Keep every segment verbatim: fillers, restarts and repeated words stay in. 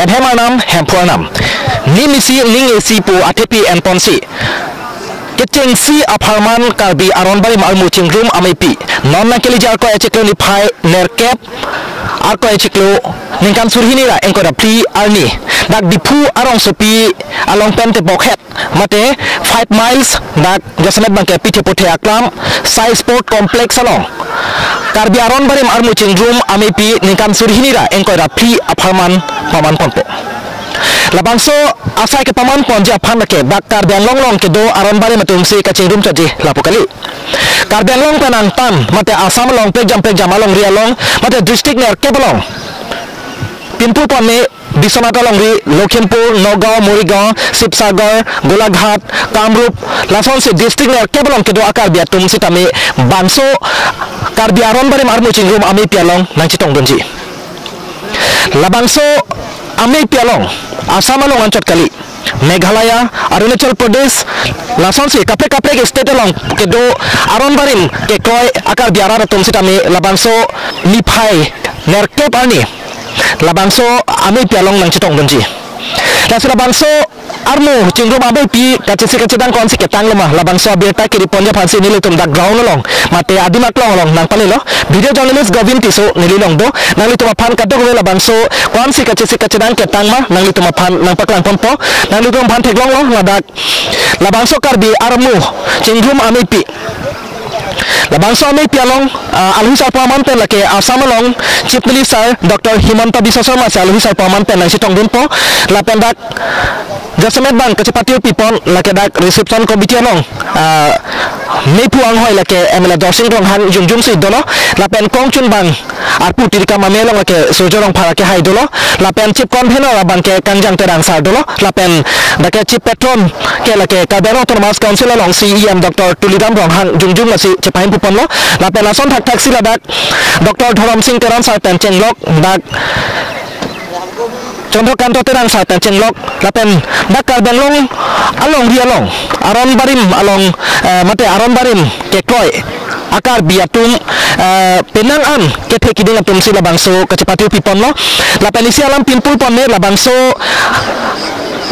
Hem Arnam, Hemphu Arnam. Nim isi ning isi pu athepi enponsi kechengsi apharman Karbi Aron Barim Armu Chingrum Amepi non nangkeleji Arkoi achiklo niphai nerkep, Arkoi achiklo ningkan suri hini ra ingkoi ra phli arni dak Diphu arongsopi along pen tebokhet mate five miles dak jasemet abangke Pithe Puthe Aklam Sai Sport Complex along Karbi Aron Barim Armu Chingrum Amepi ningkan suri hini ra ingkoi ra phli apharman paman ponpo. Labangso asai kepaman ponji aphan lake dak Karbi Anglong along kedo aron barim atumsi kachingrum chotji lapu kali. Karbi Anglong pen angtan mate Assam along prekjam prekjam alongri along mate district nerkep along pinpur ponme Biswanath alongri, Lakhimpur, Nagaon, Morigaon, Sibsagar, Golaghat, Kamrup, lasonsi district nerkep along kedo a-Karbi atum sitame bangso Karbi Aron Barim Armu Chingrum Amepi along nangchetongdunji. Labangso Amepi along Assam along anchot kali, Meghalaya, Arunachal Pradesh, lasonsi kaprek kaprek state along kedo aron barim kekroi a-Karbi arat atum sitame labangso niphai nerkep arni labangso Amepi along nangchetongdunji. Lasi labangso Armu Chingrum Amepi kachisi kachedang ko-ansi ketang loma, labangso abirta kiri ponji aphansi nelitum dak ground along mate adim aklong along nangpalelo. Video journalist Govin Tisso neli along do, nanglitum aphan kadokave labangso ko-ansi kachisi kachedang ketang ma nanglitum aphan nangpaklang ponpo. Nanglitum aphan theklonglo ladak labangso Karbi Armu Chingrum Amepi. Labangso Amepi along, ah, alohi sarpo aman pen lake Assam along Chief Minister Doctor Himanta Biswa Sarma si alohi sarpo aman pen nangchetongdunpo. Lapen dak jasemet abang kachepathu pipon lake dak reception committee along, ah, mephu anghoi lake M L A Dorsing Ronghang jongjong si dolo. Lapen kongchun abang arpu tirikam ame along lake Surjo Rongphar akehai dolo. Lapen chief convener abangke Kangjang Terang sir dolo. Lapen dak ke chief patron ke lake Karbi Anglong Autonomous Council along C E M Doctor Tuliram Ronghang jongjong lasi chepahem puponlo. Lapen ason thakthak si ladak Doctor Dhorom Sing Teron sir pen chenglok, dak Chandrakanta Terang sir pen chenglok, lapen dak Karbi Anglong alongri along aron barim along, eh, mate aron barim kekroi a-Karbi atum, eh, penang an kethe kiding atumsi labangso kachepathu piponlo. Lapen isi alam pinpur ponme labangso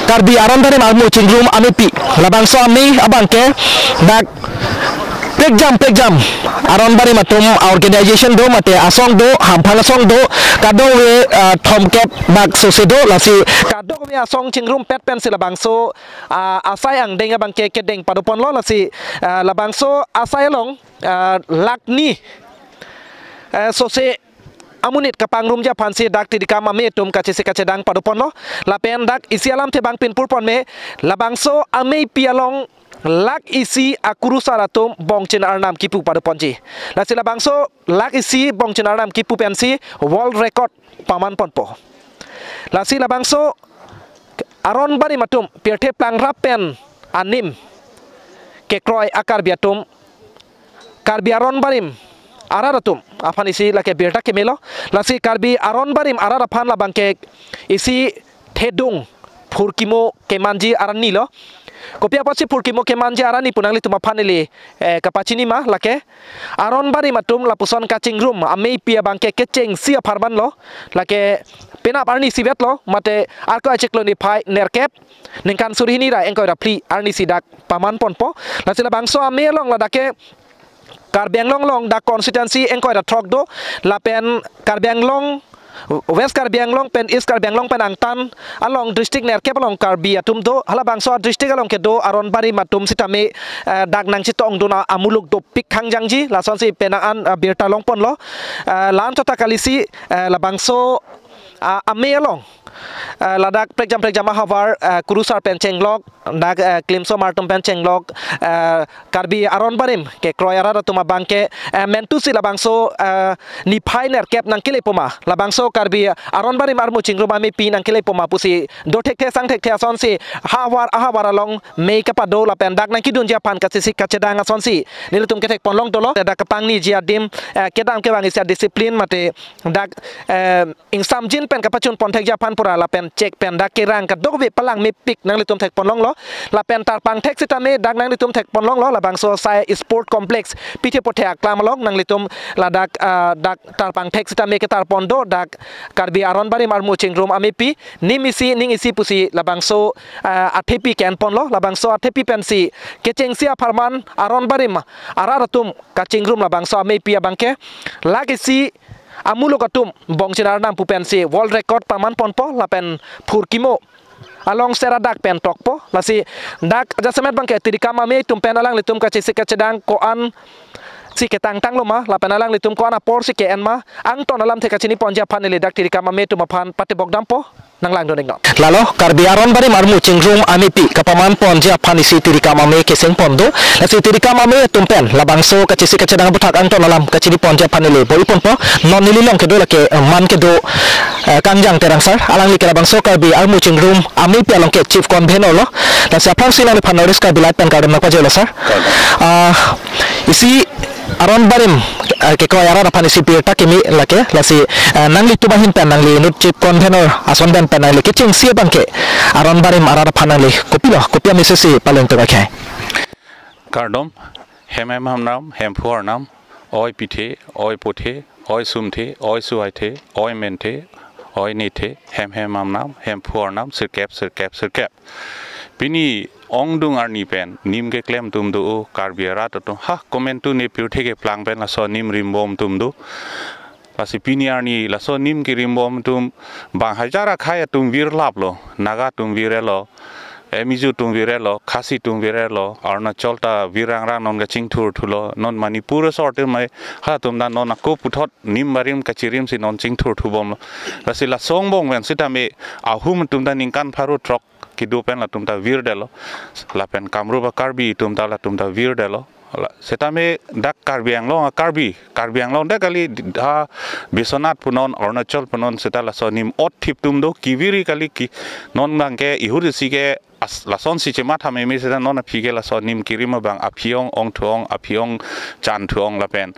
Karbi Aron Barim Armu Chingrum Amepi, labangso ame abangke dak prekjam prekjam aron barim atum organization do mate asong do, hamphang asong do, kadokave, ah, thomkep bak sose do, lasi kadokave asong chingrumpet pensi labangso, ah, asai angdeng abangke kedeng padoponlo, lasi, ah, labangso asai along, ah, lakh ni, eh, sose amonit kapangrumji aphansi dak tirikam ame atum kachisi kachedang padoponlo. Lapen dak isi alamthe abang pinpur ponme, labangso Amepi along lakh isi akurusar atum Bongchin Arnam kipu padoponji. Lasi labangso lakh isi Bongchin Arnam kipu pensi world record paman ponpo. Lasi labangso aron barim atum pirthe plangrap pen anim kekroi a-Karbi atum, Karbi Aron Barim arat atum aphan isi lake birta kemelo. Lasi Karbi Aron Barim arat aphan labangke isi thedung phurkimo kemanji arni lo. Kopi apotsi phurkimo kemanji arni pu nanglitum aphan neli, eh, kapachini ma lake aron barim atum lapuson kachingrum Amepi abangke kechengsi apharman lo, lake penap arni isivet lo, mate Arkoi achiklo niphai nerkep, ningkan suri hini ra ingkoi ra phli arni si dak paman ponpo. Lasi labangso ame along ladak ke Karbi Anglong along dak constituency ingkoi ra throk do, lapen Karbi Anglong, West Karbi Anglong pen East Karbi Anglong pen angtan along district nerkep along Karbi atum do, halabangso district along kedo aron barim atum sitame, eh, dak nangchetongdun a-, amuluk dopik khangjangji, lasonsi penang an, eh, birta longponlo. Eh, la-an chota kalisi, eh, labangso, ah, ame along, eh, ladak prekjam prekjam ahavar, eh, kurusar pen chenglok, dak, eh, klimso mar atum pen chenglok, eh, Karbi Aron Barim kekroi arat atum abangke, eh, mentusi labangso, eh, niphai nerkep nangkelepo ma, labangso Karbi Aron Barim Armu Chingrum Amepi nangkelepo ma pusi do thekthe sang thekthe asonsi havar ahavar along mei kapado lapen dak nangkedunji aphan kachisi kachedang asonsi nelitum kethek ponlong dolo. Dak kapangniji adim, eh, kedam kevang isi a-discipline mate dak, eh, ingsamjin pen kapachun ponthekji aphan pura lapen chek pen dak kerang kadokave palang mepik nanglitum thekponlonglo. Lapen tarpang thek sitame dak nanglitum thekponlonglo, labangso sai sport complex pithe pothe aklam along nanglitum ladak, ah, dak tarpang thek sitame ketarpon do, dak Karbi Aron Barim Armu Chingrum Amepi, nim isi ning isi pusi labangso, ah, athepi ke-enponlo. Labangso athepi pensi kechengsi apharman aron barim arat atum kachingrum labangso amepi abangke lak isi amuluk atum bongchin arnam pu pensi world record pamanponpo, lapen phurkimo along sera dak pen tokpo. Lasi dak jasemet abangke tirikam ame atum pen alanglitum kachesik kachedang ko-an si ketangtanglo ma, lapen alanglitum ko-an apor si ke-en ma, angton alamthe kachiniponji aphan neli dak tirikam ame atum aphan patebok dampo. Nanglangdun iknon. Lalo, Karbi Aron Barim Armu Chingrum Amepi kapamanponji aphan isi tirikam ame kesengpon do. Lasi tirikam ame atum pen labangso kachesik kachedang aputhak angton alam kachiniponji aphan neli bor-iponpo. Non neli along kedo lake, eh, man kedo, eh, Kangjang Terang sir. Alangli ke labangso Karbi Armu Chingrum Amepi along ke chief convener lo. Lasi aphrangsi nangliphan North East Karbi Live pen kardom nangpajirlo sir. Ah, isi aron barim, eh, kekroi arat aphan isi birta kimi lake, lasi, eh, nanglitum ahin pen nangli inut chief convener ason pen pen nangli kechengsi abangke aron barim arat aphan nangli kopilo, kopi amisi si paleng tung akhai. Kardom, hem hem arnam, Hemphu arnam, oi pithe, oi puthe, oi sumthe, oi suaithe, oi menthe, oi nithe, hem hem arnam, Hemphu arnam, sirkep, sirkep, sirkep. Pini ongdung arni pen nim keklem atum do, o Karbi arat atum, ha, komantu ne pirthe keplang pen laso nim rimbom atum do. Lasi pini arni laso nim kerimbom atum bang hajar akhai atum virlaplo, Naga atum virelo, Mizo atum virelo, Khasi atum virelo, Arunachal ta vir rangrang non kachingthurthulo, non Manipur asor atum mai, halatum ta non ako puthot nim barim kachirimsi non chingthurthubomlo. Lasi laso angbong pen sitame ahum atum ta ningkan pharo throk kedo pen latum ta virdetlo. Lapen Kamrup a-Karbi atum ta latum ta virdetlo. La, sitame dak Karbi Anglong a-Karbi, Karbi Anglong dak kali, ha Biswanath punon, Arunachal punon, sita laso nim ot thip atum do, keviri kali ke, non abangke ihur isi ke as-, lasonsi chematha meme sita non aphi ke laso nim kerim abang aphi ong, ongthu ong, aphi ong chanthu ong lapen.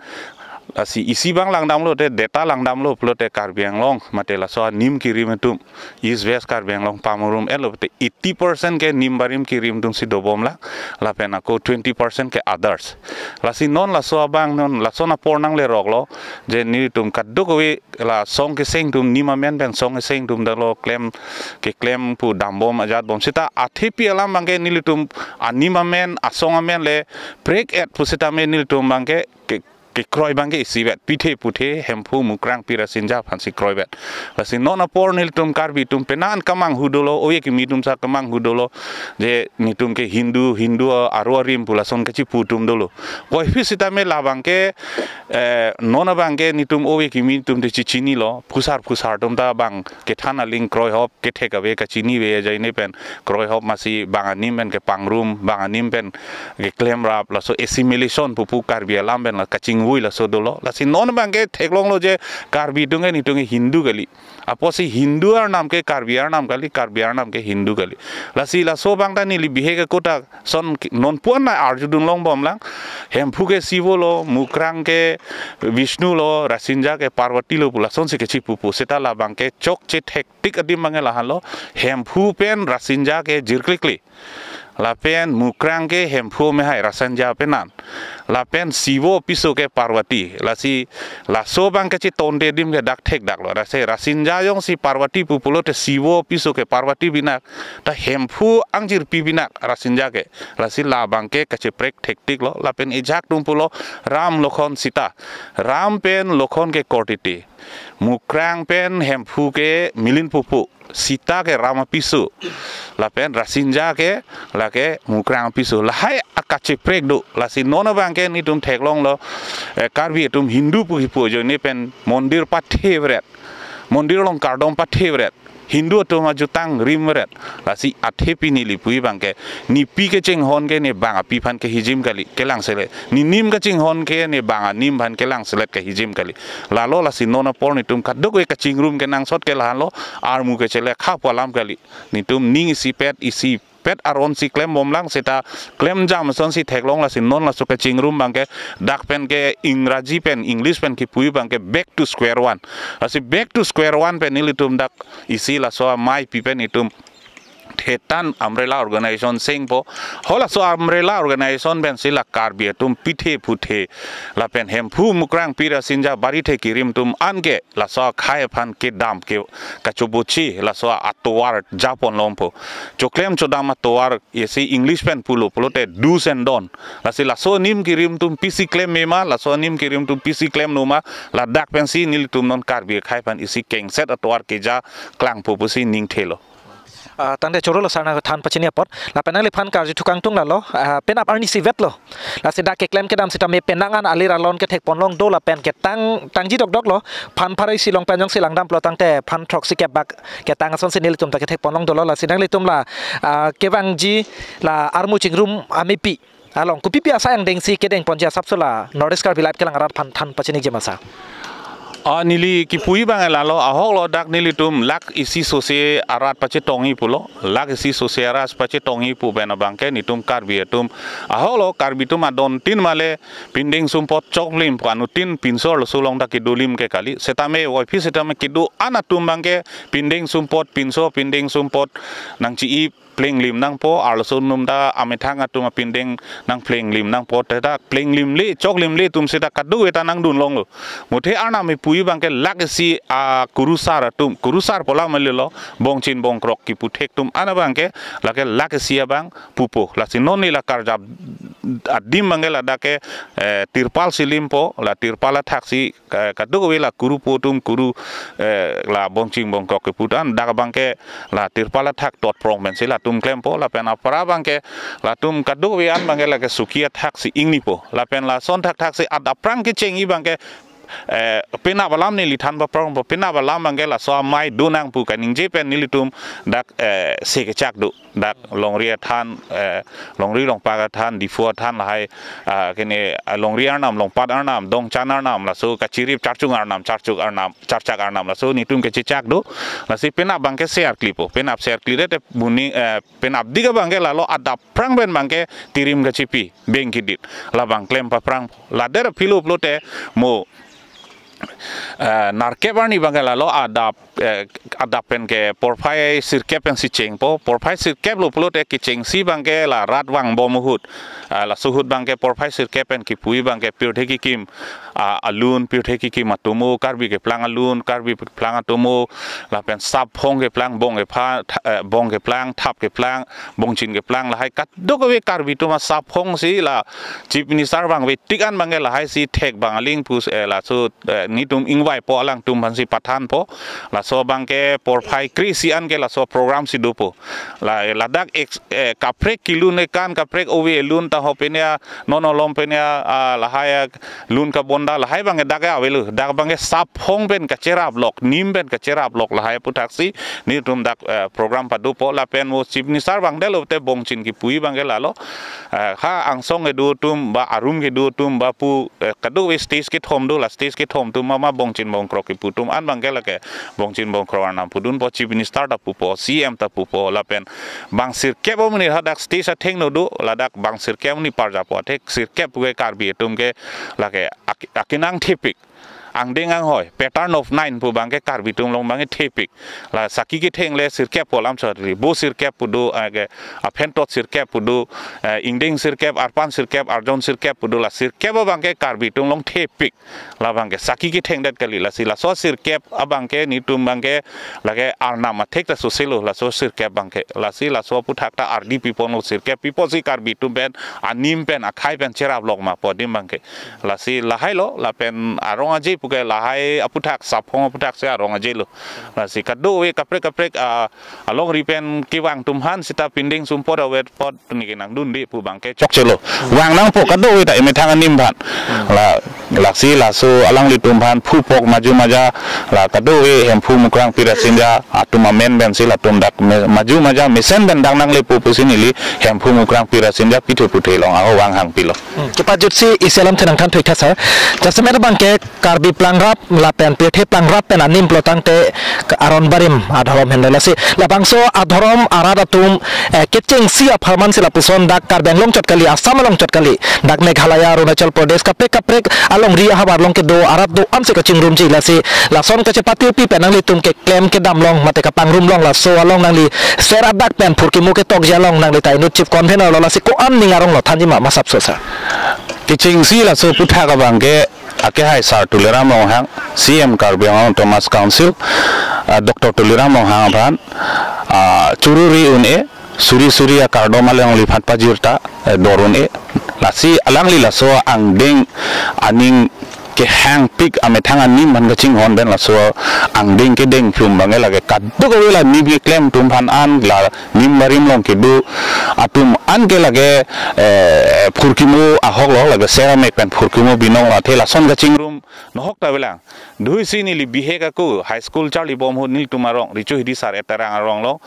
Lasi isi abang langdamlo te, data langdamlo pulote Karbi Anglong mate laso nim kerim atum, East West Karbi Anglong pamarum etlo te eighty percent ke nim barim kerim atumsi dobomlang, lapen ako twenty percent ke others. Lasi non laso abang non lason apor nangleroklo, je nelitum kadokave la song keseng atum, nim amen pen song keseng atum ta lo klem, keklem pu dambom ajatbom. Sita athepi alam abangke nelitum anim amen, asong amen le prek-et pusitame nelitum abangke ke, kekroi abangke isivet, pithe puthe, Hemphu, Mukrang, Pi, Rasinja aphansi kroivet. Lasi non apor nelitum Karbi atum penang kemanghu dolo, ove kimi atum si kemanghu dolo, je netum ke Hindu, Hindu aro arim pu lason kachipu atum dolo. Koipi sitame labangke, eh, non abangke netum ove kimi atum te chichinilo, phusar phusar atum ta bang kethan aling kroihop, kethek ave kachinive ajoine pen kroihop, masi bang anim pen kepangrum, bang anim pen keklemrap, laso assimilation pupu Karbi alam pen la kachingvui laso dolo. Lasi non abangke theklonglo je Karbi atum ke netum ke Hindu kali. Apotsi Hindu arnam ke Karbi arnam kali, Karbi arnam ke Hindu kali. Lasi laso abang ta neli bihek ke kota son ki-, non puan na arjudun longbomlang. Hemphu ke Shivo lo, Mukrang ke Vishnu lo, Rasinja ke Parvati lo pu lasonsi kachipupu. Sita labangke chokche thektik adim abangke lahenlo. Hemphu pen Rasinja ke jirklikli. Lapen Mukrang ke Hemphu amahai Rasinja penan. Lapen Shivo apiso ke Parvati. Lasi laso abang kachitonte adim ke dak thekdaklo. Lasi Rasinja jongsi Parvati pu pulote Shivo apiso ke Parvati pinak, ta Hemphu angjirpi pinak Rasinja ke. Lasi labangke kachiprek thektiklo. Lapen ejak atum pulo Ram, Lokhon, Sita. Ram pen Lokhon ke kortiti. Mukrang pen Hemphu ke milin pupu. Sita ke Ram apiso. Lapen Rasinja ke lake Mukrang apiso. Lahai akachiprek do. Lasi non abangke netum theklonglo, eh, Karbi atum Hindu pu kipu ajoine pen mondir pathevret. Mondir along kardom pathevret. Hindu atum ajutang rimret. Lasi athepi neli pu abangke, nepi kachinghon ke ne bang api aphan kehijim kali, kelangselet. Nenim kachinghon ke ne bang anim aphan kelangselet kehijim kali. Lalo lasi non apor netum kadokave kachingrum kenangsot ke lahenlo, armu kechelek ha pu alam kali. Netum ning isipet isi pet aron si klembomlang seta klemjam asonsi theklong, lasi non laso kachingrum abangke dak pen ke Ingraji pen, English pen kipu abangke back to square one. Lasi back to square one pen nelitum dak isi laso amei pi pen itum Thetan Umbrella Organization sengpo. Ho laso Umbrella Organization pensi la Karbi atum pithe puthe lapen Hemphu Mukrang Pirasinja Barithe Kirim atum anke laso akhei aphan kedam ke kachobochi laso atovar japonlongpo. Choklem chodam atovar, isi English pen pulo pulote do's and don't. Lasi laso anim kirim atum pisi klem mema, laso anim kirim atum pisi klemnoma, ladak pensi nelitum non Karbi akhei aphan isi kengset atovar keja klangpo pusi ningthelo. Ah, tangte choro lo sar nangthan pachini apot. Lapen nangliphan karju thukang tung lalo, ah, penap arni isivet lo. Lasi dak keklem kedam sitame penang an alir alon kethekponlong do lapen ketang tangji dokdok lo. Phan pharo isi along pen jongsi langdam pulo tangte phan throksi kep bak ketang asonsi nelitum ta kethekponlong dolo, lasi nanglitum la, ah, kevangji la armu chingrum amepi along kopipi asai angdengsi kedengponji asapso la North East Karbi Live kelang arat aphan than pachiniji ma sar. Ah, neli kipu abang lalo, ahok lo dak nelitum lakh isi sose arat pachetongji pulo, lakh isi sose arat pachetongji pu pen abangke netum Karbi atum, ahok lo Karbi atum adon tin male pindeng sumpot choklim pu anuttin pinso arloso along ta kedolim ke kali. Setame voiphit setame kedo-an atum abangke pindeng sumpot pinso, pindeng sumpot nangchi-i plenglim nangpo, arloso atum ta amethang atum apindeng nangplenglim nangpo, te ta plenglimle, choklimle atum seta kadokave ta nangdunlonglo. Muthe arnam kipu abangke lakh isi akurusar atum, kurusar pu alam lelo, bongchin bongkrok kipu thek atum an abangke, lake lakh isi abang pupo. Lasi non neli la karjap adim abangke ladak ke, eh, tirpal si limpo, la tirpal athaksi, eh, kadokave la kuru po atum kuru, eh, la bongchin bongkrok kipu atum an dak abangke la tirpal athak totprong pensi latum klempo, lapen apra abangke latum kadokave an abangke lake suki athaksi ingnipo, lapen lason thakthaksi adap aphrang kechengji abangke, eh, penap alam neli than paprongpo, penap alam abangke laso amei do nang pu kaningje pen nelitum dak, eh, se kechak do. Dak longri athan, eh, longri longpak athan, Diphu athan lahai, ah, kene, ah, longri arnam, longpat arnam, dongchan arnam, laso kachirip charchung arnam, charchuk arnam, charchak arnam, laso netum kechechak do. Lasi penap abangke se arklipo, penap se arkli det te buni, eh, penap dik abangke lalo adap aphrang pen abangke tirim kachipi, beng kidit, labang klem paprang. Lader aphi lo pulote mo, eh, nerkep arni abangke lalo adap, eh, adap pen ke porphai sirkep pensi chengpo, porphai sirkep lo pulote kechengsi abangke la rat vangbom ahut, ah, laso ahut abangke porphai sirkep pen kipuji abangke pirthe kikim, ah, alun, pirthe kikim atomo, Karbi keplang alun, Karbi keplang atomo, lapen sap phong keplang, bong kepha-, tha-, eh, bong keplang, thap keplang, bongchin keplang, lahai kadokave Karbi atum asap phong si la Chief Minister vangve tik an abangke lahai si thek bang aling pu, eh, laso, eh, netum ingvaipo, alangtum aphansi pathanpo. Laso abangke porphai kre-isi an ke laso program si dopo. La, eh, ladak ek, eh, kaprek kelun ekan, kaprek ove elun ta ho penia, non olom penia, ah, lahai, ah, lun kabonda lahai abangke dak avelo, dak abangke sap phong pen kacherap lok, nim pen kacherap lok lahai aputhaksi netum dak, eh, program padopo, lapen mo Chief Minister vangdetlo te bongchin kipuji abangke lalo, eh, ha angsong kedo atum ba arum kedo atum ba pu, eh, kadokave stage kethom do, la stage kethom atum mama bongchin bongkrok kipu atum an abangke lake bongchin bongkrok arnam pudunpo, Chief Minister ta pupo, C M ta pupo, lapen bang sirkep amonit hadak stage athengno do, ladak bang sirkep amonit parjapo, athek sirkep puke Karbi atum ke lake ak-, akinang thepik. Angdeng anghoi, pattern of nine pu abangke Karbi atum along abangke thepik. La saki ketheng le sirkep pu alam chotri. Bo sirkep pu do, eh, ke, aphentot sirkep pu do, eh, ingdeng sirkep, arpan sirkep, arjon sirkep pu do, la sirkep abangke Karbi atum along thepik. Labangke saki kethengdet kali, lasi laso sirkep abangke netum abangke lake arnam athek ta soselo, laso sirkep abangke. Lasi laso aputhak ta ardi piponlo, sirkep pipo si Karbi atum pen anim pen akhei pen cherap lok ma pu adim abangke. Lasi lahai lo, lapen arong aje puke lahai aputhak, sap phong aputhak si arong aje lo. Lasi kadokave kaprek kaprek, ah, alongri pen kevang atum aphan seta pindeng sumpot avet pot neke nangdunde pu abangke chokchelo. Vang nangpo kadokave ta emethang anim aphan. La, laksi laso alanglitum aphan phupok maju maja, la kadokave Hemphu Mukrang Pirasinja atum amen pensi latum dak me-, maju maja mesen pen dak nanglepo pusi neli Hemphu Mukrang Pirasinja pithe puthe along aho vang hangpilo. Hmm. Kepajutsi isi alam thenang than thoi tha sar. Jasemet abangke Karbi Plangrap lapen pirthe plangrap pen anim pulo tangte ke aron barim adhorom henlo lasi. Labangso adhorom arat atum, eh, kechengsi apharman si lapuson dak Karbi Anglong chot kali, Assam along chot kali, dak Meghalaya, Arunachal Pradesh, kaprek kaprek alongri ahavar along kedo arat do-an si kachingrumji lasi. Lason kachepatirpi pen nanglitum keklem kedam long mate kapangrum long laso along nangli ser adak pen phurkimo ketokji along nangli ta inut chief convener lo lasi ko-an ning arong lo thanji ma masap so sir. Kechengsi laso aputhak abang ke akehai Sar Tuliram Ronghang, C M Karbi Anglong Autonomous Council, ah, Doctor Tuliram Ronghang aphan, ah, chururi un-e, suri suri akardom alangliphan pajirta, eh, dor un-e. Lasi alangli laso angdeng aning kehangpik amethang anim aphan kachinghon pen laso angdeng kedeng plum abang ke lake kadokave la nim keklem atum aphan an la nim barim along kedo atum an ke lake, eh, phurkimo ahok lo, lake seramek pen phurkimo binong lo, athe lason kachingrum nohok ta avelang. Dui si neli bihek ako high school charlibom ahut nelitum arong, Richo Hidi Sar Etarang arong lo,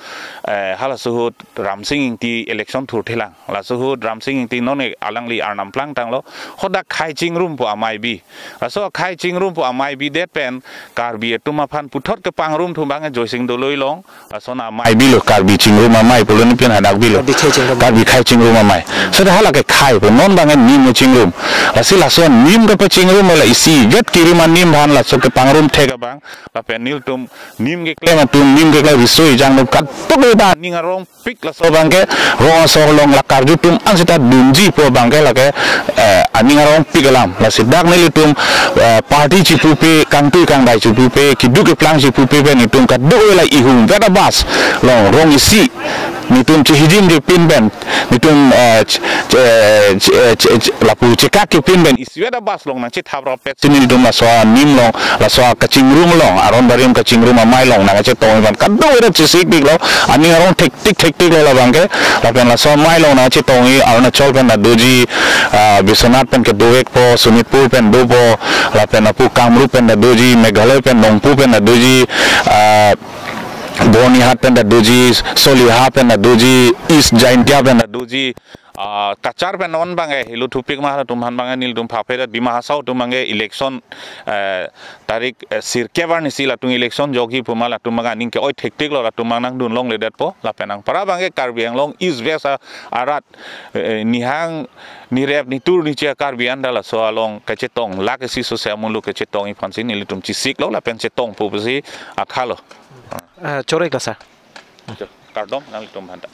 eh, halaso ahut Ramsing Ingti election thurthelang. Laso ahut Ramsing Ingti non alangli arnam plangtanglo. Hadak khei chingrumpo amei bi. Laso khei chingrumpo amei bidet pen Karbi atum aphan puthot kepangrum atum abang Joysing Doloi along. Lason amei bilo, Karbi chingrum amei pulo ni pin hadak bilo. Karbi khei chingrum. Karbi khei chingrum amei. Seta hala ke khei pu non abang nim chingrum. Lasi laso nim kepachingrum la isivet kirim anim aphan laso kepangrum thek abang. Lapen nelitum nim keklem atum, nim keklem riso ejang atum kadokave ta aning arongpik laso abang ke rong aso along la karju atum an seta dunji pu abang ke lake, eh, aning arongpik alam. Lasi dak nelitum, eh, party chipupe, kangtui kangdai chipupe, keduk keplang chipupe pen nelitum kadokave la ihum vet abas along rong isi nelitum chihijim kepin pen, nelitum, eh, ch-, ch-, eh, ch-, eh, ch-, ch-, lapu chekak kepin pen isivet abas along nangchethap rapet si nelitum laso anim along, laso akachingrum along, aron barim kachingrum amei along nangkachetongji aphan kadokave ta chesikpiklo, aning arong thektik thektik lo labang ke. Lapen laso amei along nangkachetongji Arunachal pen ta doji, ah, Biswanath pen kedovekpo, Sonitpur pen dopo, lapen apu Kamrup pen ta doji, Meghalaya pen Nongpoh pen ta doji, ah, Byrnihat pen ta doji, Soliha pen ta doji, East Jaintia pen ta doji, ah, Cachar pen non abang ke helo thupik ma atum aphan abang ke nelitum phaphe ta Dima Hasao atum abang ke election, eh, tarik, eh, sirkep arnisi latum election jokji pu ma latum abang aning ke-oi thektik lo, latum abang nangdun longledetpo. Lapen anpar abang ke Karbi Anglong East West a-, arat, eh, nihang nirep nitur niche Karbi anta laso along kachetong lake si sose amulu kachetongji aphan si nelitum chesiklo lapen chetongpo pusi akha lo. Eh, chorek la sir. Kardom nanglitum aphanta.